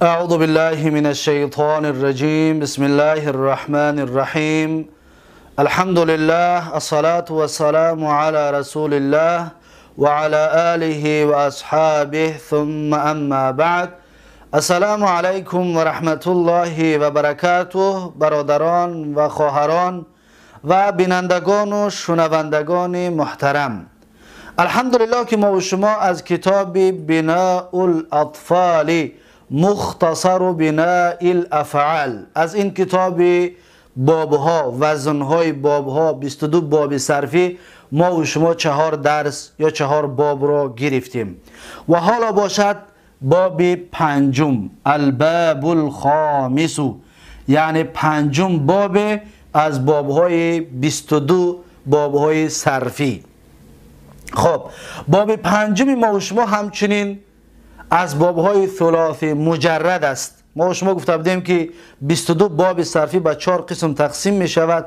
أعوذ بالله من الشيطان الرجيم. بسم الله الرحمن الرحيم. الحمد لله، الصلاة والسلام على رسول الله وعلى آله وأصحابه، ثم أما بعد. السلام علیکم و رحمت الله و برکاته. برادران و خواهران و بینندگان و شنوندگان محترم، الحمدلله که ما و شما از کتاب بناء الاطفال مختصر بناء الافعال، از این کتاب بابها، وزنهای بابها، 22 باب صرفی، ما و شما 4 درس یا 4 باب را گرفتیم و حالا باشد باب پنجم، الباب الخامس، یعنی پنجم باب از بابهای 22 بابهای صرفی. خب، باب پنجم ما و شما همچنین از بابهای ثلاثی مجرد است. ما و شما گفته بودیم که 22 باب صرفی به 4 قسم تقسیم می شود.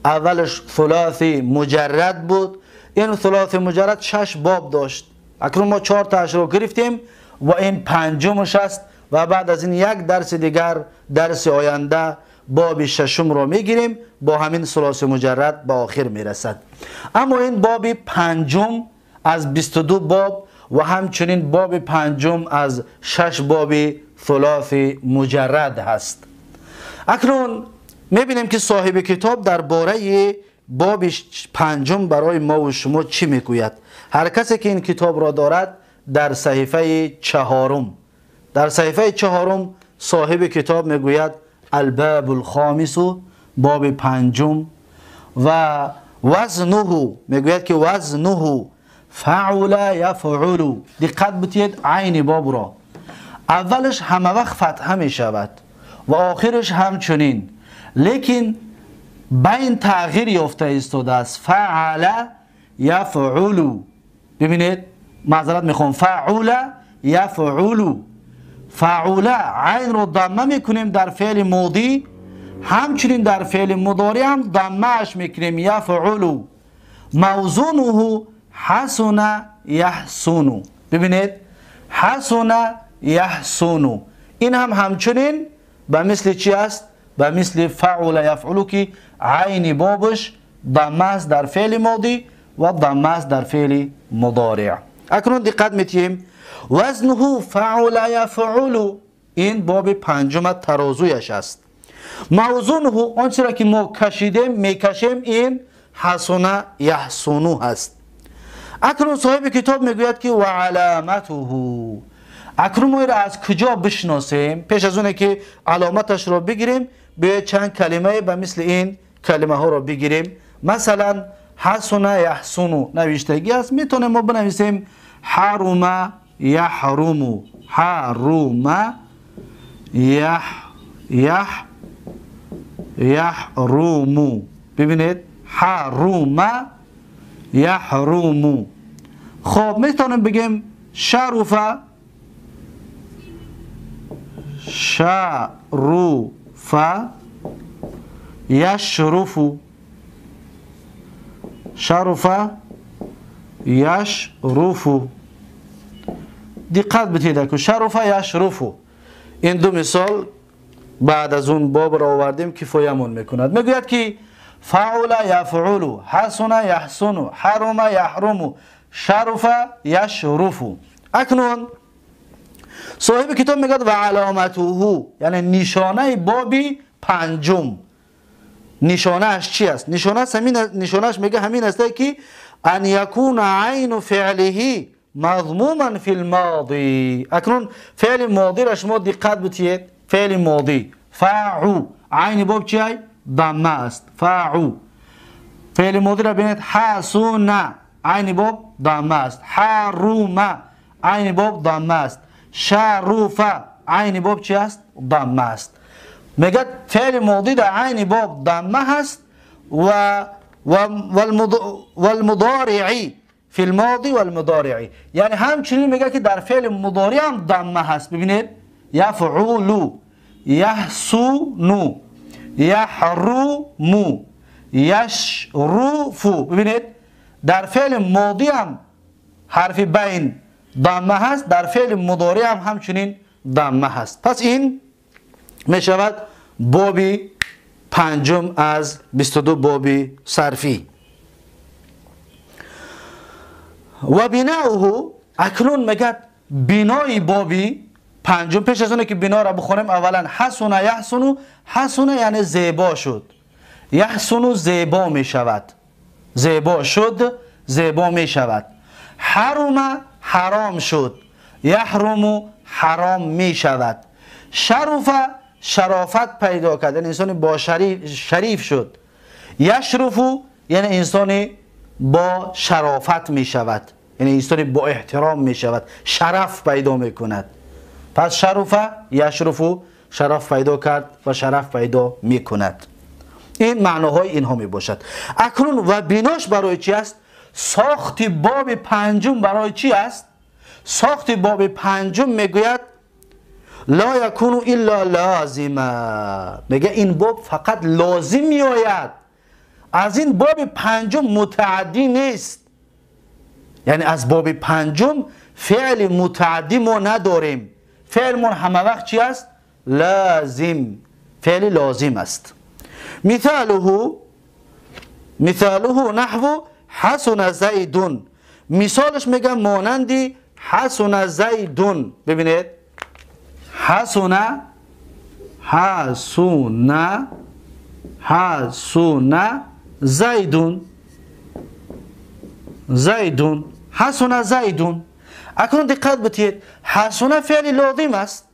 اولش ثلاثی مجرد بود. این ثلاثی مجرد 6 باب داشت. اکنون ما 4 تاش رو گرفتیم و این پنجمش است و بعد از این یک درس دیگر، درس آینده، باب ششم رو میگیریم، با همین ثلاثی مجرد به آخر میرسد. اما این باب پنجم از 22 باب و همچنین باب پنجم از 6 باب ثلاثی مجرد هست. اکنون میبینیم که صاحب کتاب درباره باب پنجم برای ما و شما چی میگوید. هر کسی که این کتاب را دارد، در صحیفه چهارم، در صحیفه چهارم صاحب کتاب میگوید الباب الخامس، باب پنجم، و وزنه، میگوید که وزنه فعل یفعل. دقت بتید، عین باب را اولش همه وقت فتحه می شود و آخرش همچنین، لیکن بین تغییر یافته ایستاده است. فعل یفعل، ببینید، معذرت میخوام، فعل یفعل، فعل عین رو ضمه میکنیم در فعل ماضی، همچنین در فعل مضارع هم ضمه اش میکنیم، یفعل. موزونه حسن یحسن. ببینید، حسن یحسن، این هم همچنین به مثل چی است؟ به مثل فعل یفعل که عین بابش ضمه است در فعل ماضی و ضمه است در فعل مضارع. اکنون دقت میتیم، وزنه فعل یفعل، این باب پنجم ترازویش است. موزونه، آنچه را که ما کشیدیم، میکشیم، این حسن یحسنو هست. اکنون صاحب کتاب میگوید که و علامته. اکنون ما را از کجا بشناسیم؟ پیش از اونه که علامتش را بگیریم، به چند کلمه به مثل این کلمه ها را بگیریم. مثلا حسن یحسنو نوشتگی است، میتونیم ما بنویسیم حرم یحرم، حرم یح یح یحرم. ببینید، حرم یحرم. خب، میتونیم بگیم شرف، شرف یشرف، شرف یشرف. دقت بتید که شرف یشرف، این دو مثال بعد از اون باب را آوردیم، کفایمون میکند. میگوید که فعل یفعل، حسن یحسن، حرم یحرم، شرف یشرف. اکنون صاحب کتاب میگه و علامته، یعنی نشانه بابی پنجم، نشانهش چی است؟ نشانهش همین، نشانهش میگه همین است که ان یکون عین فعله مضموما فی الماضی. اکنون فعل ماضی را شما دقت بتید، فعل ماضی فاعو، عین باب چی؟ ضمه است، فاعو. فعل ماضی را ببینید، حسن، عین باب ضمه است، حرم، عین باب ضمه است، شرف، عین باب چی است؟ ضمه است. میگه فعل ماضی در عین باب ضمه هست و والمضارعی فی الماضی والمضارعی، یعنی همچنین میگه که در فعل مضارع هم ضمه هست. ببینید، یفعل، یحسن، یحرم، یشرف. ببینید، در فعل ماضی هم حرف بین ضمه هست، در فعل مضارع هم همچنین ضمه هست. پس این می شود بابی پنجم از 22 بابی صرفی. و بناؤه، اکنون میگه بنای بابی پنجم. پیش از اونه که بنا را بخونیم اولا حسن یحسن، حسن یعنی زیبا شد، یحسن زیبا می شود، زیبا شد، زیبا می شود. حرم حرام شد، یحرم حرام می شود. شرف شرافت پیدا کرد، یعنی انسان با شریف شد. یشرف یعنی انسان با شرافت می شود، یعنی انسان با احترام می شود، شرف پیدا می کند. پس شرف یشرف شرف پیدا کرد و شرف پیدا می کند. این معناهای اینها می باشد. اکنون و بیناش برای چی است؟ ساخت باب پنجم برای چی است؟ ساخت باب پنجم میگوید لا یکون الا لازمه، میگه این باب فقط لازم میآید، از این باب پنجم متعدی نیست. یعنی از باب پنجم فعل متعدی ما نداریم، فعلمون همه وقت چی است؟ لازم، فعل لازم است. مثاله نحو حسن زیدون، مثالش میگم مانندی حسن زیدون. ببینید حسن حسن حسن زیدون، زیدون، حسن زیدون. اکنون دقت بتید، حسن فعل لازم است.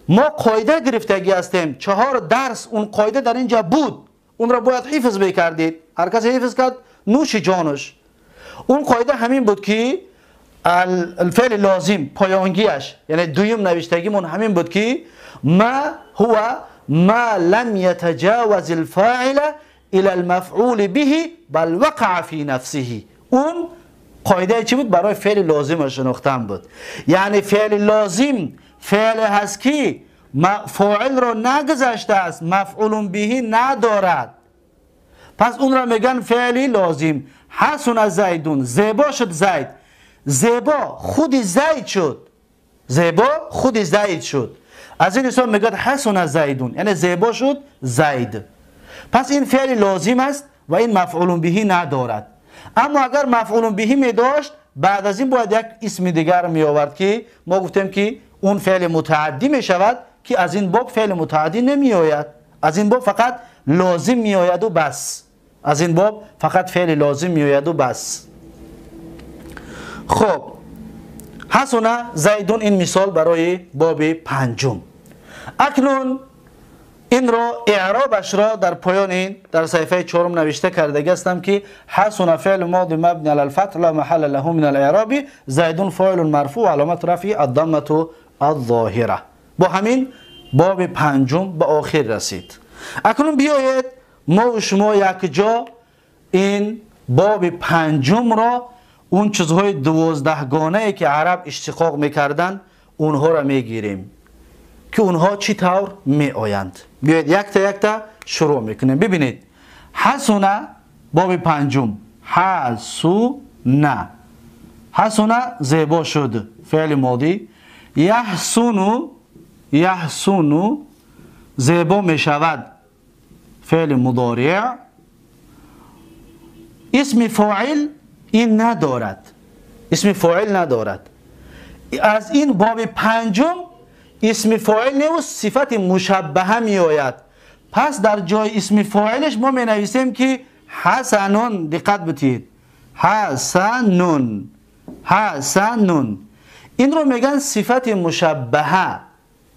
ما قاعده گرفتگی هستیم، 4 درس اون قاعده در اینجا بود، اون را باید حفظ میکردید. هر کسی حفظ کرد نوش جانش. اون قاعده همین بود که الفعل لازم پایانگیش، یعنی دویم نوشتگیمون همین بود که ما هو ما لم يتجاوز الفاعل الى المفعول به بل وقع في نفسه. اون قاعده چی بود؟ برای فعل لازم شناختن بود. یعنی فعل لازم فعل هست که فاعل را نگذشته است، مفعول به ندارد، پس اون را میگن فعل لازم. حسن زیدون، زیبا شد زید، زیبا خود زید شد، زیبا خود زید شد. از این حساب میگه حسن زیدون، یعنی زیبا شد زید. پس این فعل لازم است و این مفعول به ندارد. اما اگر مفعول به می داشت، بعد از این باید یک اسم دیگر می آورد که ما گفتیم که اون فعل متعدی می شود، که از این باب فعل متعدی نمی آید. از این باب فقط لازم می آید و بس. از این باب فقط فعل لازم می آید و بس. خب حسن زیدون این مثال برای باب پنجم. اکنون این را اعرابش را در پایان این در صفحه 4 نوشته کرده هستم که حسن فعل ماضی مبنی علی الفتح لا محل له من الاعراب، زیدون فاعل مرفوع علامت رفعه الضمه الظاهره. با همین باب پنجم به آخر رسید. اکنون بیایید ما و شما یک جا این باب پنجم را، اون چیزهای 12 گانه که عرب اشتقاق میکردن اونها را میگیریم که اونها چی طور می آیند. بیاید یک تا یک تا شروع میکنیم. ببینید حسنه باب پنجم، حسنه، حسنه زیبا شد فعل ماضی، یحسن، یحسن زیبا می شود فعل مضارع، اسم فاعل این ندارد، اسم فاعل ندارد. از این باب پنجم اسم فاعل نه و صفت مشبهه می آید. پس در جای اسم فاعلش ما می نویسیم که حسنون. دقت بتید، حسنون، حسنون، این رو میگن صفت مشبهه.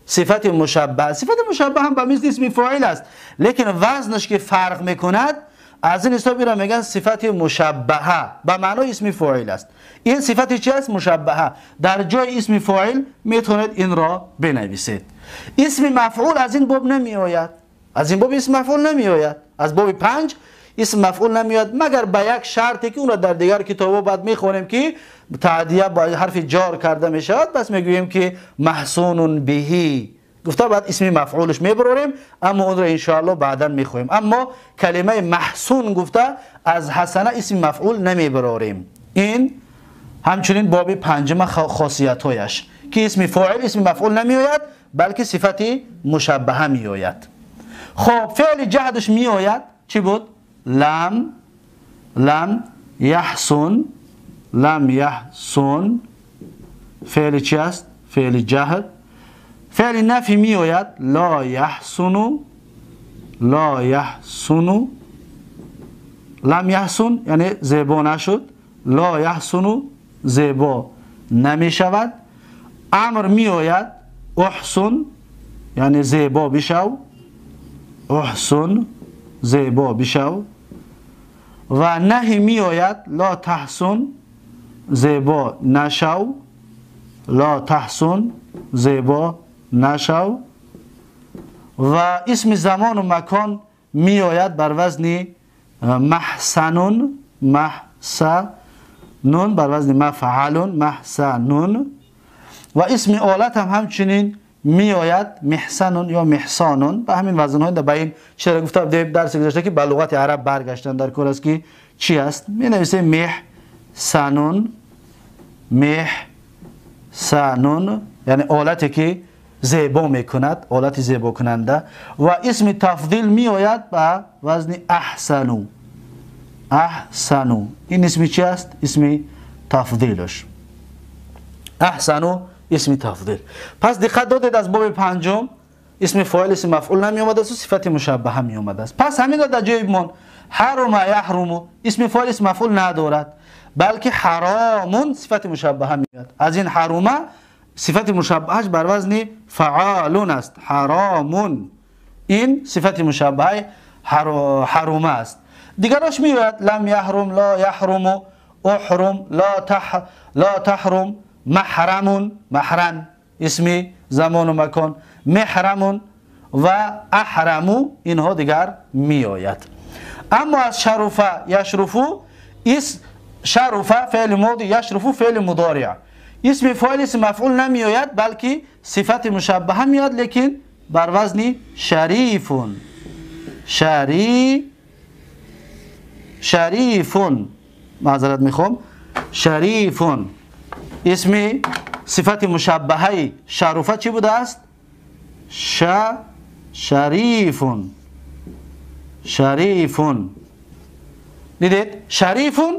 صفت مشبهه، صفت مشبهه هم به مثل اسم فاعل است، لیکن وزنش که فرق میکند از این حساب را میگن صفت مشبهه، به معنای اسم فاعل است. این صفت چی است؟ مشبهه. در جای اسم فاعل میتونید این را بنویسید. اسم مفعول از این باب نمی آید، از این باب اسم مفعول نمی آید، از باب 5 اسم مفعول نمی آید، مگر به یک شرطی که اون را در دیگر کتاب‌ها بعد میخوانیم که تعدیه با حرف جار کرده می شود. بس میگوییم که محسون بهی گفته، بعد اسم مفعولش میبراریم، اما اون را انشاءالله بعدا میخویم. اما کلمه محسون گفته از حسنه اسم مفعول نمیبراریم. این همچنین باب پنجم خاصیت‌هایش که اسم فاعل اسم مفعول نمیآید بلکه صفت مشبهه میآید. خب فعل جهدش میآید، چی بود؟ لم یحسن، لم یحسن فعل چی است؟ فعل جهد. فعل نفی میآید، لا یحسن، لا یحسن، لم یحسن یعنی زیبا نشد، لا یحسن زیبا نمی شود. امر میآید، احسن یعنی زیبا بشو، احسن زیبا بشو. و نهی میآید، لا تحسن زیبا نشو، لا تحسن زیبا نشو. و اسم زمان و مکان میآید بر وزن محسنون، محسنون بر وزن مفعلون، محسنون. و اسم آلت هم همچنین میآید، محسنون یا محسانون، به همین وزن های به این چرا گفتم درس گذشته که به لغت عرب برگشتن در کار است که چی است؟ می نویسه محسنون، محسنون یعنی آلتی که زیبا میکند، آلت زیبا کننده. و اسم تفضیل میآید به وزن احسنو، احسنو. این اسم چی است؟ اسم تفضیلش، احسنو اسم تفضیل. پس دقت دادید از باب پنجم اسم فاعل اسم مفعول نمی آمده است و صفت مشبهه می آمده است. پس همین را در جای من حرم یحرم اسم فاعل اسم مفعول ندارد، بلکه حرام صفت مشبهه می آید. از این حرمه صفت مشبهش بر وزن فعالون است، حرامون این صفت مشبهه حرمه است. دیگرش می آید لم یحرم، لا یحرم، احرم، لا تحرم، محرمون، محرم اسم زمان و مکان، محرمون و احرمو، اینها دیگر می آید. اما از شرفه یشرفو، اس شرفه فعل ماضی، یشرفو فعل مضارع، اسم فاعل اسم مفعول نمی آید بلکه صفت مشبهه می آید، لیکن بر وزن شریفون، شریفون، معذرت میخوام، شریفون اسم صفت مشبهه شرفه چی بوده است؟ شریفون، شریفون. دیدید شریفون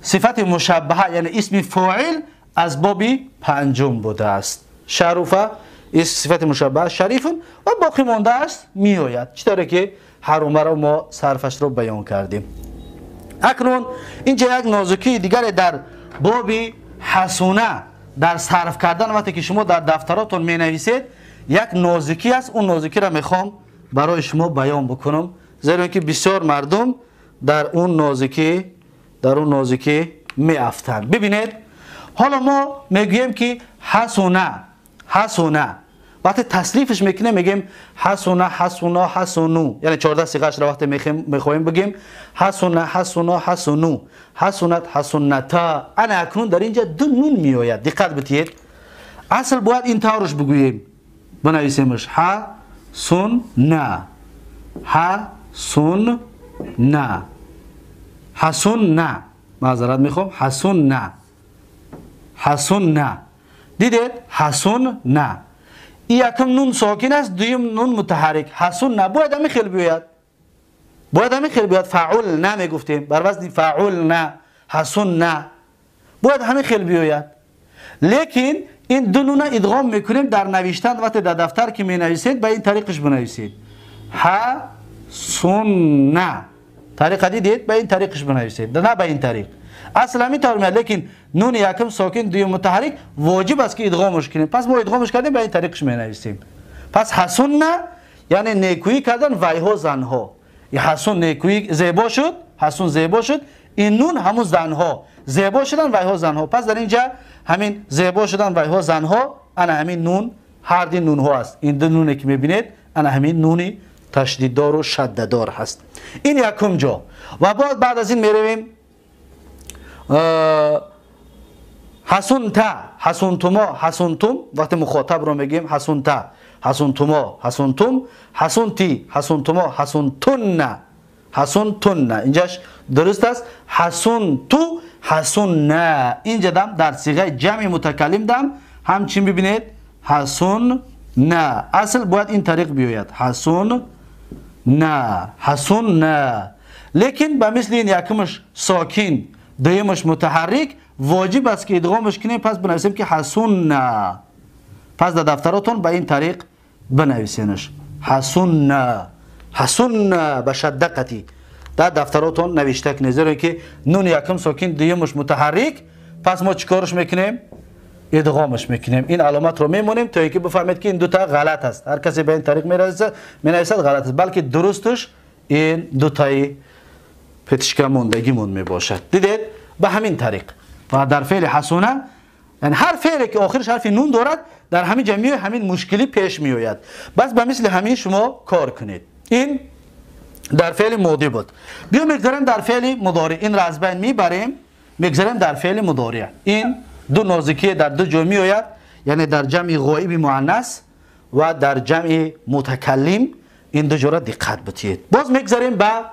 صفت مشبهه یعنی اسم فاعل از باب پنجم بوده است. شرفه اسم صفت مشبهه شریفون و باقی مانده است می آید، چطوره که حرمه را ما صرفش رو بیان کردیم. اکنون اینجا یک نازکی دیگر در باب حسونه در صرف کردن وقتی که شما در دفتراتون می نویسید یک نازکی است. اون نازکی را میخوام برای شما بیان بکنم، زیرا که بسیار مردم در اون نازکی می افتند. ببینید حالا ما میگوییم که حسونه، حسونه وقتی تصریفش میکنه میگیم حسونه، حسونا، حسونو، یعنی 14 صیغه‌اش را وقتی میخوایم بگیم حسونه، حسونا، حسونو، حسونت، حسونتا. انا اکنون در اینجا دو نون میآید، دقت بدهید. اصل باید این طورش بگوییم، بنویسیمش حسونه، حسونه، حسونه، معذرت میخوام، حسونه، حسونه. دیدید حسونه، یکم نون ساکن است، دویم نون متحرک، حسن باید همین خیلی بیاید، باید همین خیلی بیاید. فعول نه میگفتیم بر وزن فعول نه، حسن نه، باید همین خیلی بیاید. لیکن این دو نون ادغام میکنیم در نوشتن، وقتی در دفتر که می نویسید به این طریقش بنویسید حسن نه، طریق دیدید به این طریقش بنویسید، نه به این طریق. اصلا همین طور میاد، لیکن نون یکم ساکن دویم متحرک واجب است که ادغامش کنیم. پس ما ادغامش کردیم به این طریقش می نویسیم. پس حسن نه یعنی نیکویی کردن ویها زنها، حسن نیکویی زیبا شد، حسن زیبا شد، این نون همون زنها زیبا شدن ویها زنها. پس در اینجا همین زیبا شدن ویها زنها، انا همین نون هر دو نون ها است. این دو نونی که میبینید انا همین نونی تشدیددار و شدددار هست. این یکم جا. و بعد از این میرویم حسنتا، حسنتما، حسنتم. وقتی مخاطب رو میگیم حسنتا، حسنتما، حسنتم، حسنتی، حسنتما، حسنتن، حسنتن. اینجاش درست است، حسنتو، حسننا. اینجا دم در صیغه جمع متکلم دم ҳамчин бибинед ҳасунна. Асл бояд ин тариқ биёяд ҳасунна, ҳасунна. Лекин ба мисли ин якумаш сокин, дуюмаш мутаҳаррик, воҷиб аст ки идғомаш кунем. Пас бинависем ки ҳасунна. Пас дар дафтаротон ба ин тариқ бинависенаш ҳасунна, ҳасунна ба шадда қатӣ дар дафтаротон навишта кунед, зеро ки нун якум сокин, дуюмаш мутаҳаррик. Пас мо чӣ корш мекунем? Идғомаш мекунем. Ин аломатро мемонем то инки бифаҳмед ки ин дута ғалат аст. Ҳар касе ба ин тариқ менависад ғалат аст, балки дурусташ ин дутаи петишка мондагимон мебошад. Дидед? Ба ҳамин тариқ ва дар феъли ҳасуна, яъне ҳар феъле ки охираш ҳарфи нун дорад, дар ҳамин ҷа меояд, ҳамин мушкилӣ пеш меояд. Бас ба мисли ҳамин шумо кор кунед. Ин дар феъли модӣ буд. Биё мегзарем дар феъли мудорӣ. Инро аз байн мебарем, мегзарем дар феъли мудорӣ. Ин ду нозикие дар ду ҷо меояд, яъне дар ҷамъи ғоиби муаннас ва дар ҷамъи мутакаллим. Ин ду ҷоро диққат битиҳед. Боз мегзарем ба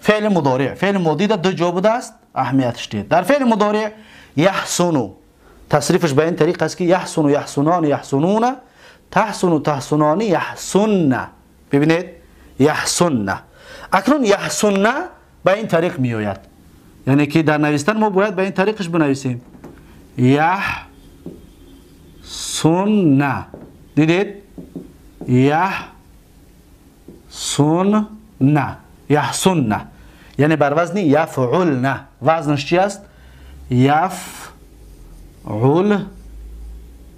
феъли мудорӣ. Феъли модӣ дар ду ҷо будааст, аҳамиятш диҳед. Дар феъли мудорӣ яҳсуну тасрифаш ба ин тариқ аст ки яҳсуну, яҳсунони, яҳсунуна, таҳсуну, таҳсунони, яҳсунна. Бибинед, яҳсунна. Акнун яҳсунна ба ин тариқ меояд, яъне ки дар навистан мо бояд ба ин тариқаш бинависем яҳсунна. Дидед? Яҳсунна, яҳсунна, яъне бар вазни яфъулна. Вазнаш чи аст? Яфъул,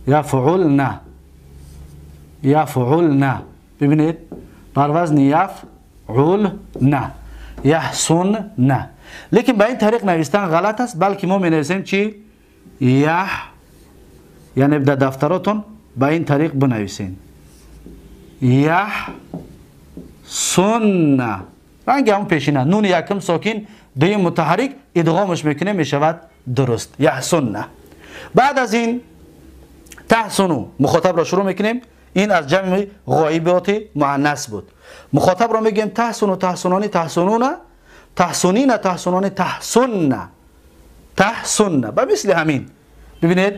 яфъулна, яфъулна. Бибинед, бар вазни яфъулна, яҳсунна. Лекин ба ин тариқ навистан ғалат аст, балки мо менависем чи? Яҳ, яъне дар дафтаротон ба ин тариқ бинависем яҳсунна. Ранги ҳамон пешина, нуни якум сокин, дуюм мутаҳаррик, идғомаш мекунем, мешавад дуруст яҳсунна. Баъд аз ин таҳсуну мухотабро шурӯъ мекунем. Ин аз ҷамъи ғоиботи муаннас буд. Мухотабро мегӯем таҳсуну, таҳсунони, таҳсунуна, таҳсунина, таҳсунони, таҳсунна, таҳсунна. Ба мисли ҳамин бибинед,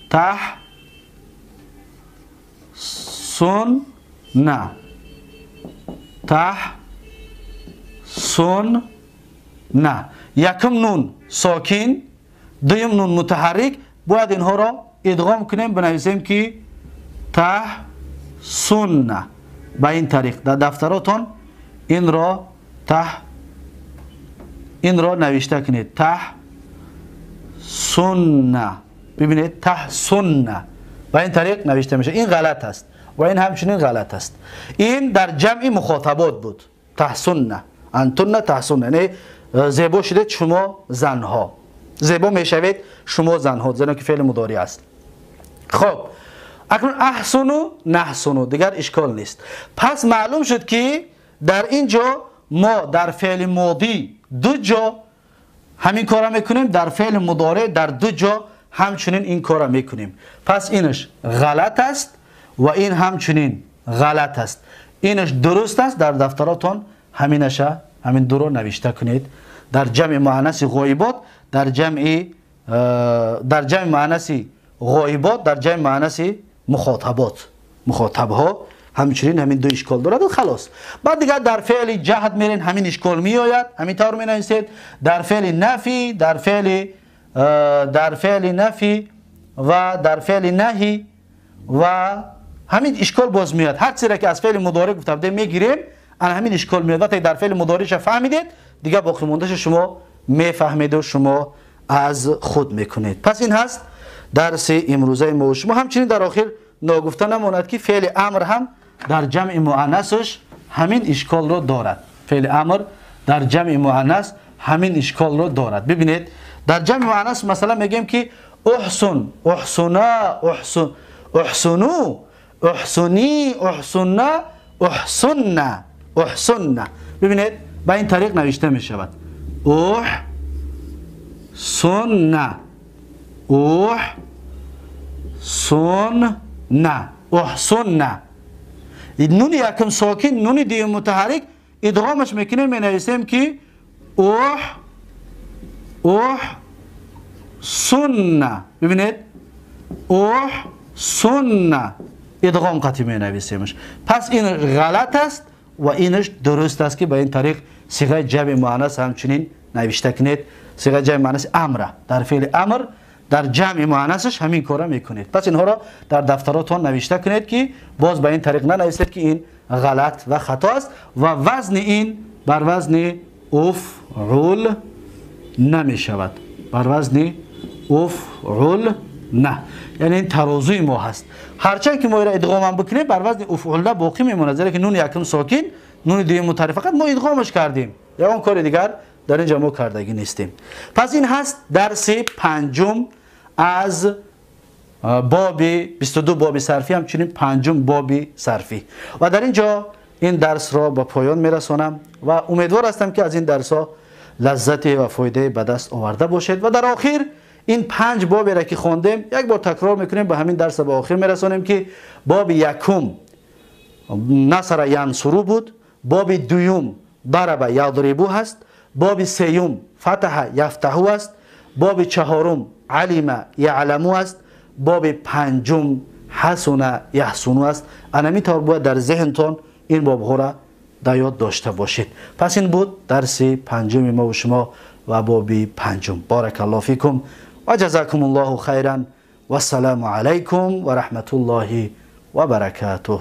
таҳсунна, таҳсунна. Якум нун сокин, дуюм нун мутаҳаррик, бояд инҳоро идғом кунем, бинависем ки таҳсунна. Ба ин тариқ дар дафтаротон инро таҳ, инро навишта кунед таҳсунна. Бибинед, таҳсунна ба ин тариқ навишта мешавад. Ин ғалат аст ва ин ҳамчунин ғалат аст. Ин дар ҷамъи мухотабот буд. Таҳсунна, антунна таҳсунна, яъне зебо шудед шумо занҳо, зебо мешавед шумо занҳо, зеро ки феъли мудорӣ аст. Хоб, акнун аҳсуну наҳсуну дигар ишкол нест. Пас маълум шуд ки дар ин ҷо мо дар феъли модӣ ду ҷо ҳамин корро мекунем, дар феъли мудорӣ дар ду ҷо ҳамчунин ин корро мекунем. Пас инаш ғалат аст ва ин ҳамчунин ғалат аст. Инаш дуруст аст. Дар дафтаротон ҳаминаша, ҳамин дуро навишта кунед. Дар ҷамъи муаннаси ғоибот, дар ҷамъи муаннаси ғоибот, дар ҷамъи муаннаси мухотабот, мухотабҳо ҳамчунин ҳамин ду ишкол дорад. Халос. Баъд дигар дар феъли ҷаҳд мерен, ҳамин ишкол меояд, ҳамин тавр менависед. Дар феъли нафи, дар феъли нафи ва дар феъли наҳи ва ҳамин ишкол боз меояд. Ҳар чизеро ки аз феъли мудорӣ гуфта будем мегирем, ана ҳамин ишкол меояд. Вақте дар феъли мудориша фаҳмидед, дигар боқӣ мондаша шумо мефаҳмеду шумо аз худ мекунед. Пас ин ҳаст дарси имрӯзаи мо. Шумо ҳамчунин дар охир ногуфта намонад ки феъли амр ҳам дар ҷамъи муаннасаш ҳамин ишколро дорад. Феъли амр дар ҷамъи муаннас ҳамин ишколро дорад. Бибинед, дар ҷамъи муаннас масалан мегӯем ки уҳсун, уҳсуна, уҳсуну, уҳсуни, уҳсунна, уҳсунна, уҳсунна. Бибинед, ба ин тариқ навишта мешавад уҳсунна, уҳсунна, уҳсунна. Нуни якум сокин, нуни дуюм мутаҳаррик, идғомаш мекунем, менависем ки уҳ, уҳсунна. Бибинед, احسن ادغام قطعی می نویسیمش. پس این غلط است و اینش درست است که به این طریق صیغه جمع مؤنث همچنین نوشته کنید. صیغه جمع مؤنث امر در فعل امر در جمع مؤنثش همین کارا میکنید. پس اینها را در دفتراتون نوشته کنید که باز به این طریق ننویسید که این غلط و خطا است و وزن این بر وزن افعل نمی شود، بر وزن افعل نه، یعنی این ترازوی ما هست. هرچند که ما را ادغام هم بکنیم بر وزن افعل باقی میمونه، زیرا که نون یکم ساکن نون دویم متحرک، فقط ما ادغامش کردیم، یکم کار دیگر در اینجا ما کردگی نیستیم. پس این هست درس پنجم از باب 22 باب صرفی، همچنین پنجم باب صرفی. و در اینجا این درس را به پایان میرسانم و امیدوار هستم که از این درس ها لذت و فایده به دست آورده باشید. و در آخر این 5 بابی را که خواندیم یک بار تکرار میکنیم، به همین درس به آخر میرسانیم که باب یکم نصر ینصرو بود، باب دوم ضرب یضربو هست، باب سیوم فتح یفتحو است، باب چهارم علم یعلمو است، باب پنجم حسن یحسنو است. انمی طور باید در ذهنتان این بابها را در یاد داشته باشید. پس این بود درس پنجم ما و شما و باب پنجم. بارک الله فیکم و جزاکم الله خیرا و السلام علیکم و رحمت الله و برکاته.